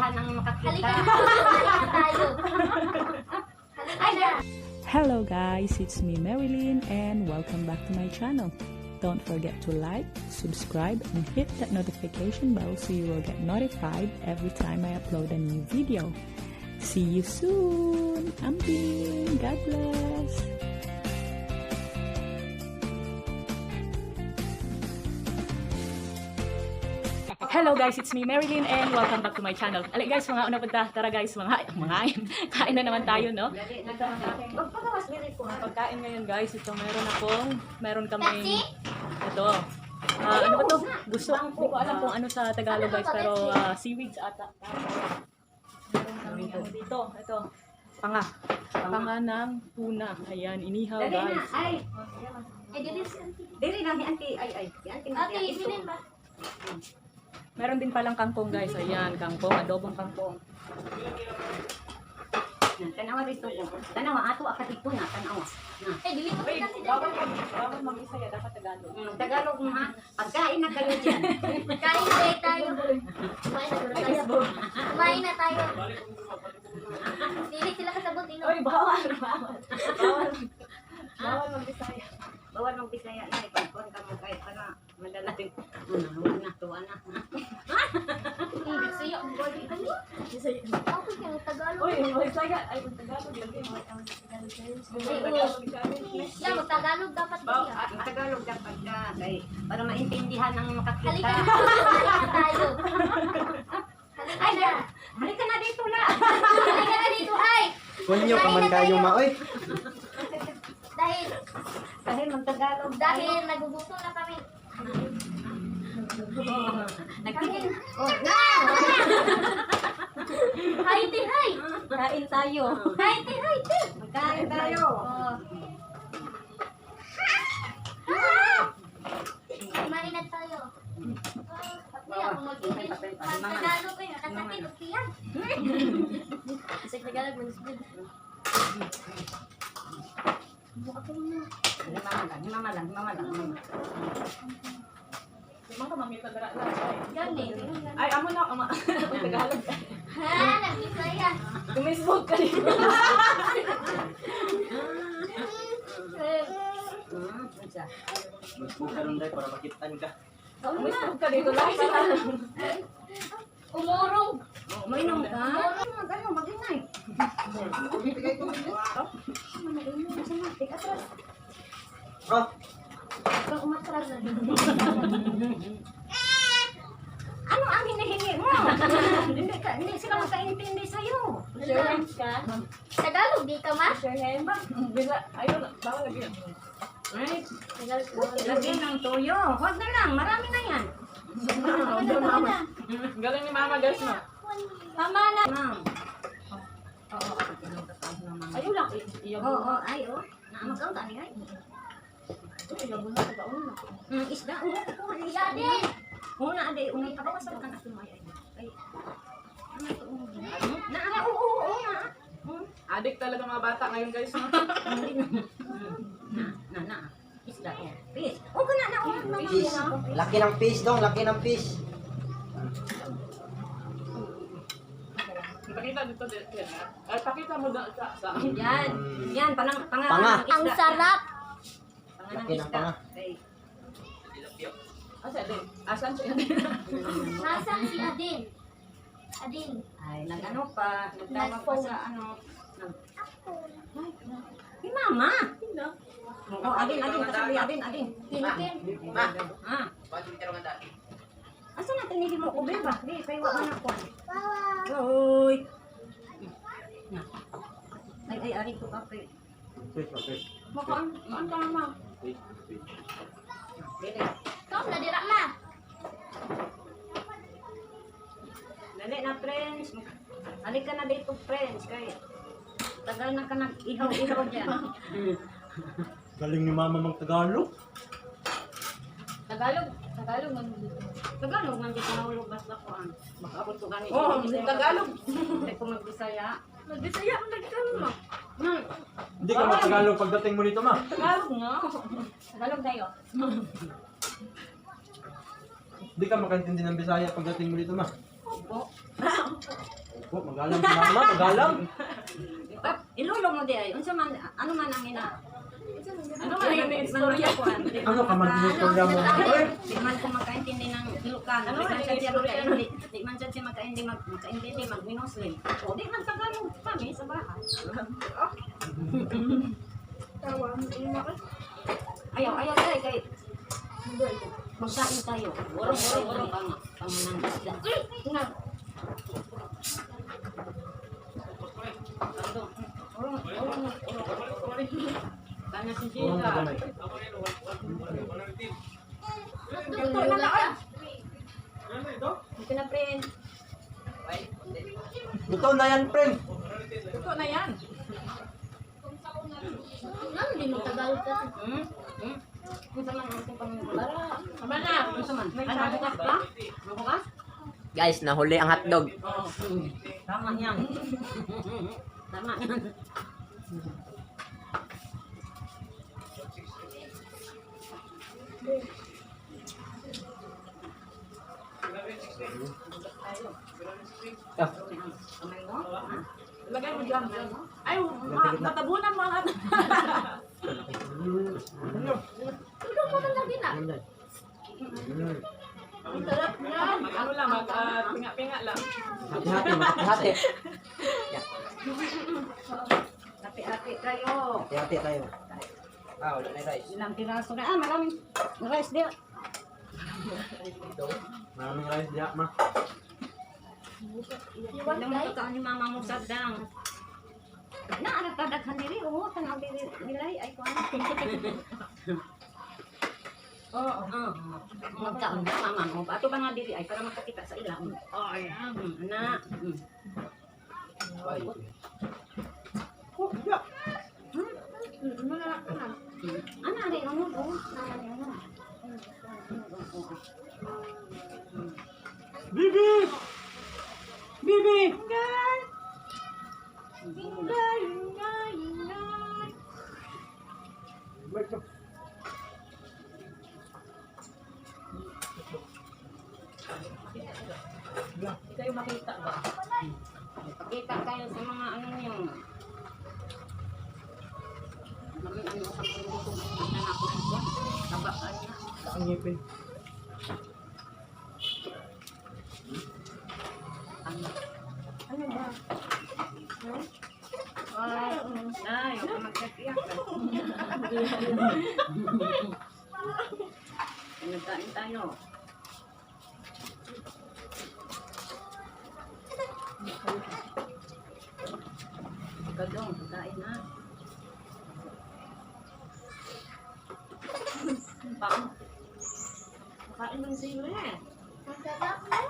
maintindihan ang makakita. Hello guys, it's me Marilyn and welcome back to my channel. Don't forget to like, subscribe and hit that notification bell so you will get notified every time I upload a new video. See you soon! Amping! God bless! Hello guys, it's me Marilyn and welcome back to my channel. Alay guys, mga una punta, tara guys, kain na naman tayo, no? Magpagawas diri ko. Pagkain ngayon guys, ito meron kami ito. Ano ba to? Gusto, hindi ko alam kung ano sa Tagalog guys, pero seaweeds ata. Meron kami ano dito, ito. Panga ng tuna. Ayan, inihaw Dali na, guys. ay. Diri na, auntie, ay. Auntie, bilin ba? Meron din palang kangkong guys. Ayan, kangkong, adobong kangkong. Tanawa dito ko. Tanawa, ato akat ito na, tanawa. Dili mo kasi. Bawal mag-isaya, dapat Tagalog. Tagalog ha. Pagkain na kayo dyan. Kain na tayo. Kumain na tayo. Dili sila kasabot ino. Oy, bawal mag-isaya. Bawal ng Bisaya na, ipagkuhan ka mo kahit para madala din. Huwag na, tuwa na. Bisaya ang body. Ako yung Tagalog. Uy, mag-isaya. Ay, Tagalog lagi. Yeah, Tagalog dapat Ang siya. Tagalog dapat ka, para maintindihan ang makakita. Halika na tayo. Ay, halika na dito na. Halika na dito, ay. Kunyo ka man kayo maoy. Dahil mag-Tagalog. Dahil nagugutom na kami. Nagtingin. Hi, ti, hi. Kain tayo. Hi, ti, hi, ti. Magkain tayo. Kumain na tayo. Hindi ako mag-English. Tagalog kayo. Nakasakit. Okay yan. Sa Tagalog, mag-speed. Himama lang. Mga kamamita dara lang. Yan eh. Ay, amo na, Tagalog. Ha, nag-Bisaya. Kumisbog ka dito. Magpugaron dai para makitaan ka. Kumisbog ka dito. Lahat ka lang. Umurong. Mainom ka? Mag-inay. Oh, Pag umatras na. Ano ang hinihingi mo? Hindi sila makaintindi sa'yo. Sure hands ka? Tagalog, di ka ma? Sure hands? Bila, ayun, bawal lagi. Right? Tagalog. Lagyan ng toyo. Huwag na lang. Marami na yan. Galing ni mama guys no? Tama na. Ma'am. Ayun lang, iyo mo. Oo, ay, oh. Naamagaw tani ay. Iyo mo na sa baon na. Isda, oo. Iya din. Una, ade, unay kabawasan ka na sumay ay. Ay. Ano ito? Naara, oo, na. Adik talaga mga bata ngayon guys no? Na. Isda, yan. Fish. Oo, na. fish. Laki ng fish dong, laki ng fish. Pakita dito dito. Ay, pakita mo sa Yan. Yan, panga. Panga. Ang sarap. Laki ng panga. Ay. Asa din? Asan siya? Nasaan si Adin? Adin. Ay, nag-ano pa. Nagtawag pa sa ano. Hey, mama. Oh, Adin, kasabi, Adin. Kinkin. Ah. Asa natin hindi mo ube ba? Di, kayo wala na ko. Hoy. Ay, ari ko kape. Fish. Makaan ka ma. Dili. Kom na dira ma. Dali na, friends. Halika na dito, friends. Kay tagal na ka nag-ihaw-ihaw dyan. Galing ni mama mang Tagalog. Tagalog man dito. Tagalog man dito nahulog basta ko ang makaabot ko ganito. Oh, Tagalog. Hindi ko magbisaya. Magbisaya mo na Hindi ka mag-Tagalog pagdating mo dito ma. Tagalog nga. Tagalog tayo. Hindi ka makaintindi ng Bisaya pagdating mo dito ma. Opo. Oh, magalang si mama, magalang. Ilulo mo di ay. Unsa man, ano man ang ina? Ano man yung istorya ko? Ano ka man ginistorya mo? Oy, Di man ko makaintindi ng Ilocan. Ano Di man man yung siya siya istorya? makaintindi. Di man siya makaintindi mag-Muslim. O, di man Tagalog kami sa bahay. Ayaw tayo kay magkain tayo. Urong pangunang isda. Urong. Kana si urong ka Gina. gamay. Ito na, friend. Luto na yan, friend. Ito na yan. Ano, hindi mo Tagalog ka. Unsa man ang itong pangunang? Tama na. Unsa man? Ano, bukas ka? Bukas? Guys, nahuli ang hotdog. Oo. Tama yan. Tama yan. Ah, Kamay mo? Ha? Lagay mo dyan. Ay, matabunan mo ang Tulog mo man lagi na. Ang sarap niyan. Ano lang, pinga-pinga lang. Hati-hati, makati-hati. Hati-hati kayo. Hati-hati tayo. Ah, wala na yung rice. Ilang piraso na. Maraming rice dia. maraming rice diya, ma. Iwan Ilang guys. mo ka ni mama mo sadang. Na ana tadaghan diri o tanaw diri nilay ay kuan. Oo. Magkaon na mama mo. Ato ba nga diri ay para makakita sa ilang. Ay, ana. Ay, Ana rin ano do? Ana. Bibi! Bibi! Wait, Hindi kayo makita ba? Pakita kayo sa mga ano niyo. Maraming ano sa puso na ako dito. Tabaan na. ang ngipin. Ano ba? Ay, huwag ka magkatiyak. Nagkain tayo. Gadong, pagkain na. Pakain ng silo eh. Ang sarap mo.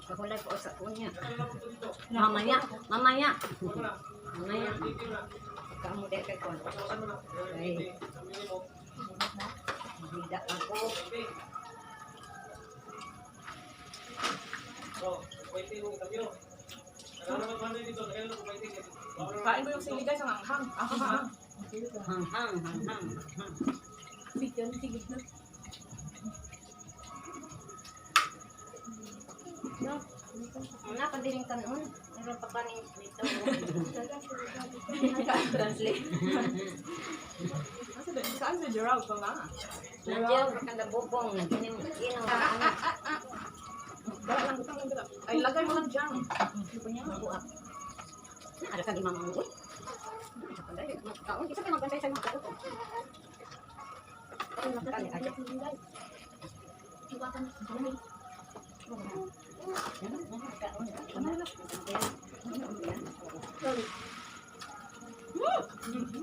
Kakulay po sa kunya. Mamaya. Kamu dek kay kon. Ay. Tidak ako. Kain mo yung sili guys, ang anghang. Anghang. Hang. Bigyan, sige na. Napadiling kanon. Meron pa kanin dito. Translate. Saan si Gerald pa nga? Nandiyan ka kada bubong. Inom ka ano. Dala lang utang lang. Ay, lagay mo lang dyan. Ano pa niya? Buak. Ada ka di mama mo. Kaon kita kay magbantay sa mga kaon.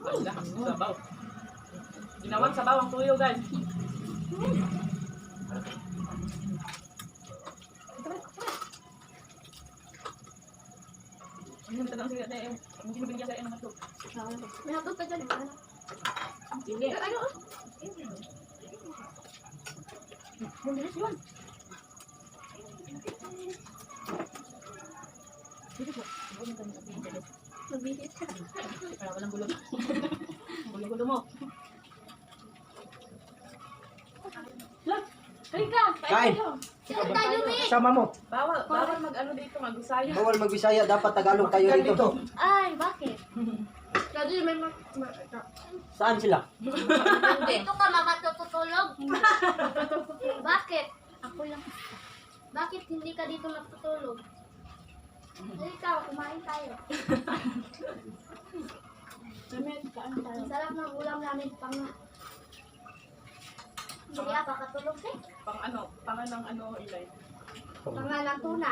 Wala, sabaw. Ginawang sabaw ang tuyo guys. Ano yung tagang sigat na yung hindi binigyan sa iyo ng hotdog. May hotdog ka dyan. Dili. Ano? Mabilis yun. Mabilis. Para walang gulo. Gulo-gulo mo. Look! Halika. Kain. Saan tayo, Mi? Sama mo. Bawal mag-ano dito, mag-Bisaya. Bawal magbisaya, dapat Tagalog tayo dito. Ay, bakit? Kasi may Saan sila? Dito ka matutulog. Bakit? Ako lang. Bakit hindi ka dito matutulog? Ikaw, kumain tayo. Ang sarap ng ulam namin pang... Hindi ka kakatulog eh. Panganang Ilay. Pangalang tuna.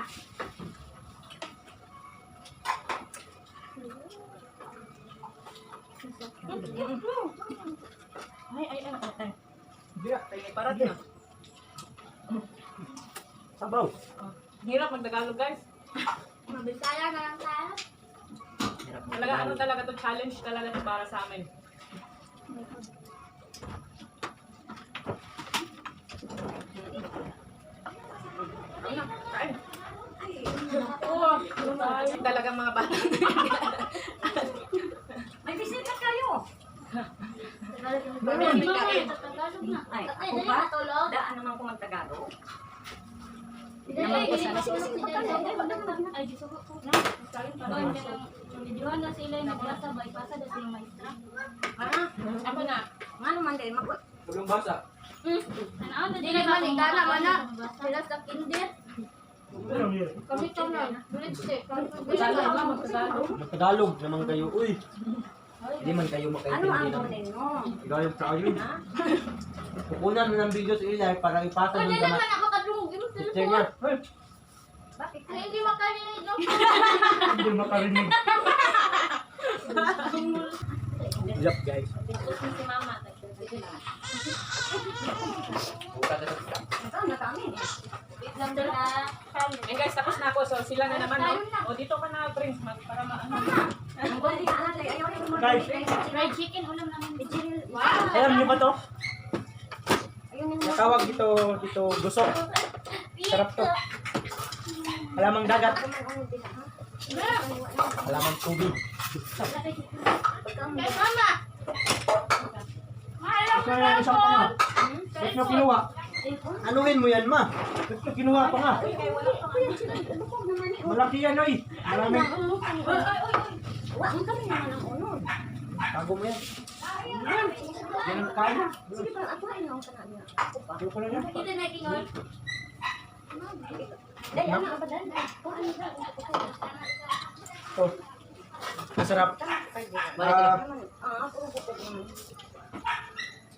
Ay. Sige, parat na. Sabaw. Hirap mag-Tagalog, guys. Mabisaya na lang tayo. Talaga, ano talaga to, challenge talaga to para sa amin. Ayun, kain. Talaga mga bata. May bisita kayo. Tagalog na. Ay, Tatay, ako dali ba? matulog. Daan naman ko magtagalog. Naman ko sana sila Ay, gusto ko. Videohan na sila yung nagbasa ba? Ipasa na sila maestra. Ako na. Nga naman din, Tulong basa. Hindi naman, ikala mana. Sila sa kinder. Ano yun? Kami ito na. Bridge Tagalog lang, mag-Tagalog. Tagalog naman kayo. Uy! Hindi man kayo ano makaintindi ang ng kunin mo? Tagalog sa ayun. Ha? Kukunan mo ng video sa ilay para ipasa Kanya ng naman damat. ako kadungog. Yung Picture telephone. niya. Bakit? Ay, hindi makarinig daw. Hindi makarinig. Yup, guys. Si mama. Saan na kami? Wait lang na. Eh guys, tapos na ako. So sila na naman. No? O dito ka na, Prince. Para maano. Ang kundi ka natin, ayaw rin mo. Guys. Fried chicken, ulam namin. Wow! Alam niyo ba to? Ayun yung Natawag dito guso. Sarap to. Alamang dagat. Alamang tubig. Kay mama. Mahal Ito na yung isang panga. Ba't nyo kinuha? Anuhin mo yan, ma? Ba't nyo kinuha pa nga? Malaki yan, oy. Marami. Ang kami naman ang unod. Tago mo yan. Yan ang kain. Sige pa, ako ay naong kana niya. Ako pa. Ayoko na yan. Dito na kingon. Dahil ano ang badan? Kung ano ba? Ito. Masarap. Ako gusto naman.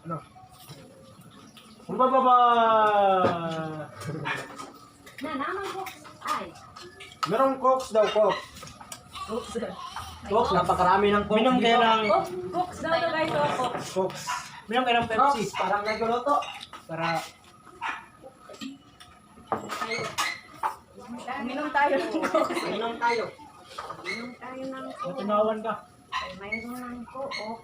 Ano? Baba! Na, naman ko. Ay. Merong cokes daw, coke. Coke, napakarami ng coke. Minom kayo ng Cooks daw to guys. Cooks. cokes. Minom kayo ng Pepsi. Pepsi, parang naguluto. Para Minom tayo ng cooks. Minom tayo. Inom tayo ng ko. matunawan ka. Ay, mayroon ng ko. Oh.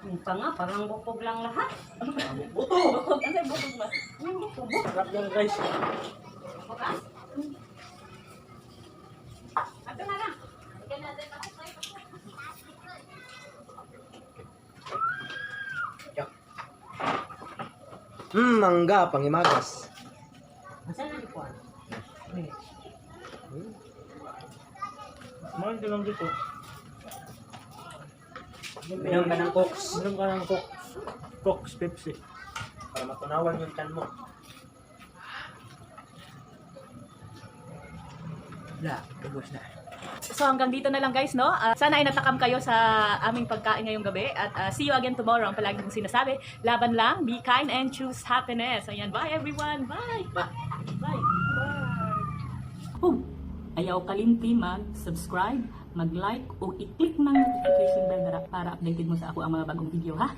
Yung pa nga, parang bukog lang lahat. Buto! Bukog. Ano yung bukog ba? Yung bukog. Sarap yan, guys. Bukas? Ato na lang. Mangga, pangimagas. Saan na ikuha? Mahal ka lang dito. Minom ka ng cokes. Minom ka ng cokes. Cokes, Pepsi. Para matunawan yung chan mo. Wala, ubos na. So hanggang dito na lang guys, no? Sana ay natakam kayo sa aming pagkain ngayong gabi at see you again tomorrow. Ang palagi kong sinasabi, laban lang, be kind and choose happiness. Ayan, bye everyone. Bye. Bye. Bye. Boom. Ayaw kalimti mag-subscribe, mag-like o i-click ng notification bell para updated mo sa ako ang mga bagong video, ha?